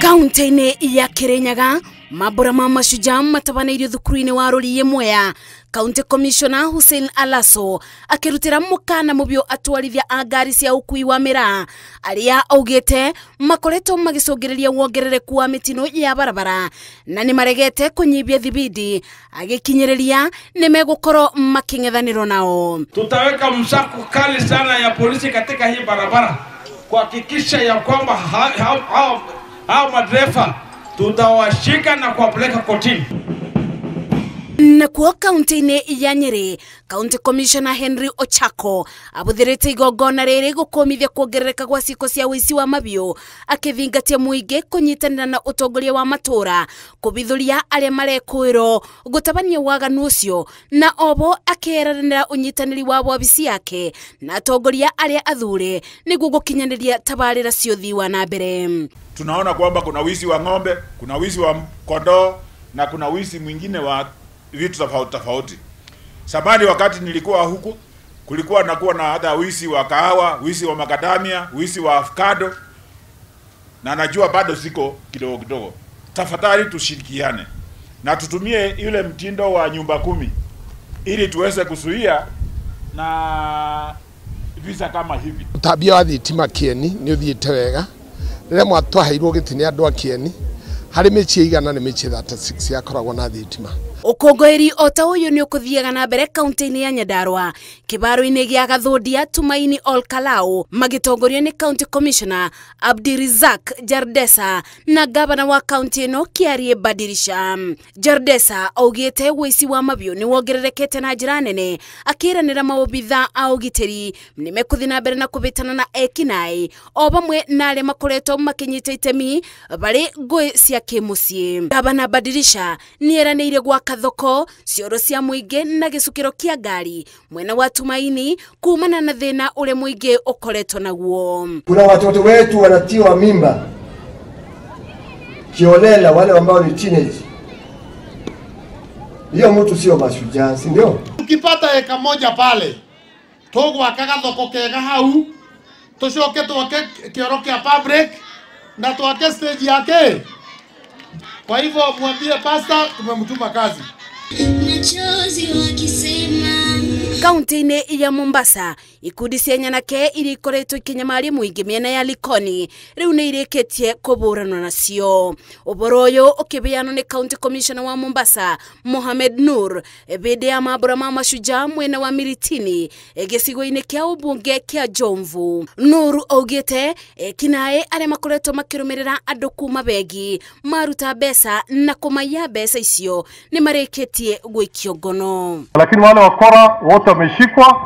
Kaunti-inĩ ya Kirinyaga mambura ma mashujaa matabanĩirio thukuru-inĩ wa Rũriĩ Mwea. County Commissioner Hussein Alaso akirutira mukana mubio atwarithia a ngari cia ukui wa miraa aria augite makoretwo magicũngĩrĩria wongerereku wa mitino ya barabara na ni maregete kunyibia thibidi, agikinyĩrĩria ni megukorwo making'ethanĩrwo nao. Tutaweka msako kali sana ya polisi katika hii barabara kuhakikisha ya kwamba hao madereva tutawashika na kuwapeleka kotini. Na kuo kaunti-inĩ ya Nyeri, County Commissioner Henry Ochako abuthirite igongona rĩrĩ gũkũmithia kuongerereka gwa ciĩko cia ũici wa mabiũ, akĩthingatia mũingĩ kũnyitanĩra na ũtongoria wa matũra kũbithũria arĩa marekũĩrwo gũtabania waganu ũcio, na obo akĩeranĩra ũnyitanĩri wa wabici yake na atongoria arĩa athure nĩguo gũkinyanĩria tabarĩra cia ũthii wa na mbere. Tunaona kwamba kuna wizi wa ng'ombe, kuna wizi wa kondoo na kuna wizi mwingine wa vitu tofauti tofauti. Samani wakati nilikuwa huku kulikuwa nakuwa na hata wizi wa kahawa, wizi wa makadamia, wizi wa avocado, na najua bado siko kidogo kidogo. Tafadhali tushirikiane na tutumie yule mtindo wa nyumba 10 ili tuweze kuzuia na visa kama hivi. Tabia wa thitima Kieni ni uthiite wega. Rĩrĩa mwatwaheirwo gĩtĩ nĩ andũ a Kieni, harĩ mĩciĩ igana nĩ mĩciĩ 36 yakoragwo na thitima. Ũkũngũĩri o ta ũyũ nĩ ũkũthiaga na mbere kaunti-inĩ ya Nyandarua, kĩbaro-inĩ gĩa Gathũndia, Tumaini Ol Kalou, magĩtongorio nĩ County Commissioner Abdirizak Jardesa na gavana wa kaunti ĩno Kiarie Badirisha. Jardesa augĩte ũici wa mabiũ nĩ wongererekete na njĩra nene, akĩranĩra maobitha a ũgitĩri nĩ mekũthiĩ na mbere na kũbĩtana na ekinaĩ o vamwe na arĩa makoretwo makĩnyita itemi barĩ ngũĩ cia kĩmũciĩ. Gavana Badirisha nĩ eranĩire gwaka thoko, cioro cia mũingĩ na gĩcukĩro kĩa ngari mwena wa Tumaini kumana na thĩna ũrĩa mũingĩ ũkoretwo naguo. Kuna watoto wetu wanatiwa mimba kiolela, wale ambao ni teenage. Hiyo mtu sio mashujaa, si ndio? Ukipata eka moja pale tugwakaga thoko kega hau, tucoke twake kioro kia public na twake stage yake. Kwa hivyo mwambie pasta tumemtuma kazi. Kaunti-inĩ ya Mombasa, ikundi cia nyanake iria ikoretwo ikinyamaria mũingĩ mĩena ya Likoni rĩu nĩ irĩkĩtie kũbũranwo nacio. Ũboro ũyũ ũkĩbeanwo nĩ County Commissioner wa Mombasa Mohamed Nur hĩndĩ ya mambura ma mashujaa mwena wa Miritini gĩcigo-inĩ kĩa ũmbunge kĩa Jomvu. Nur augĩte ekinaĩ arĩa makoretwo makĩrũmĩrĩra andũ kuma bengi maruta mbeca na kũmaiya mbeca icio nĩ marĩkĩtie gũikio ngono. Lakini wale wakora wote wameshikwa,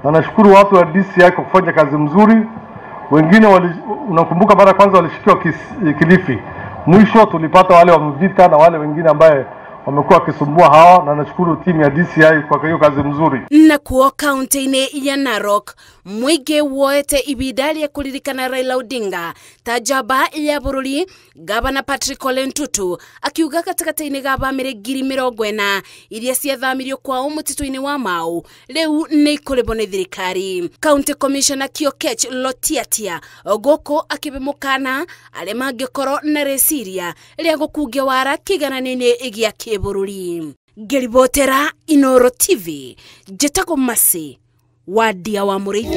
na nashukuru watu wa DCI kwa kufanya kazi mzuri. Wengine unakumbuka mara kwanza walishikiwa Kilifi. Mwisho tulipata wale wa Mvita na wale wengine ambaye wamekuwa wakisumbua hawa, na nashukuru timu ya DCI kwa hiyo kazi mzuri. Na kuo kaunti-inĩ ya Narok, mũingĩ woete ibinda rĩa kũririkana Raila Odinga ta njamba ya bũrũri. Gavana Patrick Ole Ntutu akiuga gatagatĩ-inĩ ga bamĩrĩ 40,000 iria ciathamirio kwao mũtitũ-inĩ wa Mau rĩu nĩ ikũrĩhwo nĩ thirikari. County Commissioner Kiokech Lotiatia gũkũ akĩbe mũkana arĩa mangĩkorwo na rĩciria rĩa gũkungia wara kĩganano-inĩ gĩa kĩbũrũri. Ngĩribotera Inooro TV, njĩtagwo Mercy Wadia wa Mũrĩithi.